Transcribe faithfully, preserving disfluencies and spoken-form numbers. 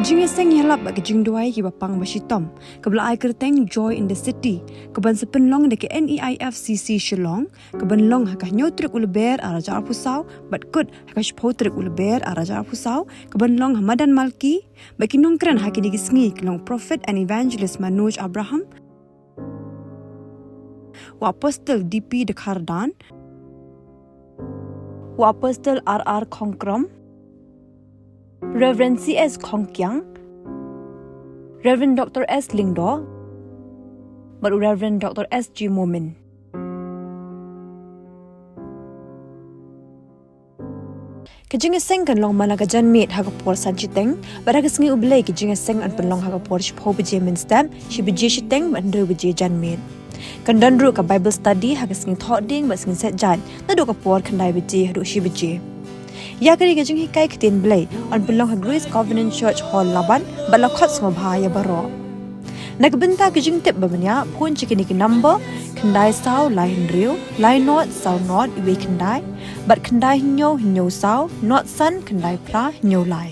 Jingïaseng ïalap bad ka jingduwai kiba pang ba shitom, kaba la ai kyrteng Joy in the City, kaban sa pynlong da ka N E I F C C Shillong, kaban long ha ka hynñiew tarik u Lber ar hajar arphew saw bad kut ha ka shiphew tarik u Lber ar hajar arphew saw, kaban long ha Madan Malki. Bad ki nongkren ha kine ki sngi ki long Prophet and Evangelist Manoj Abraham, u Apostle D P Dkhar Dan, u Apostle R R Khongkrom, Reverend C S Khongkiang, Reverend Doctor S Lyngdoh, bad u Reverend Doctor S G Momin. Ka jingïaseng kan long man la ka janmiet ha ka por san shiteng, bad ha ka sngi u Blei ka jingïaseng yn pynlong ha ka por shiphew baje mynstep, shi baje shiteng bad hynriew baje janmiet. Kan don ruh ka Bible study ha ka sngi Thohdieng bad sngi Saitjaiñ, naduh ka por khyndai baje haduh shi baje. Ïa kane ka jinghikai ktien Blei yn pynlong ha Grace Covenant Church Hall Laban, bad la khot sngewbha ïa baroh. Na ka bynta ka jingtip ba bniah, phone sha kine ki number: khyndai saw lai hynriew lai nod saw nod wei khyndai, bad khyndai hynñiew hynñiew saw nod san khyndai phra hynñiew lai.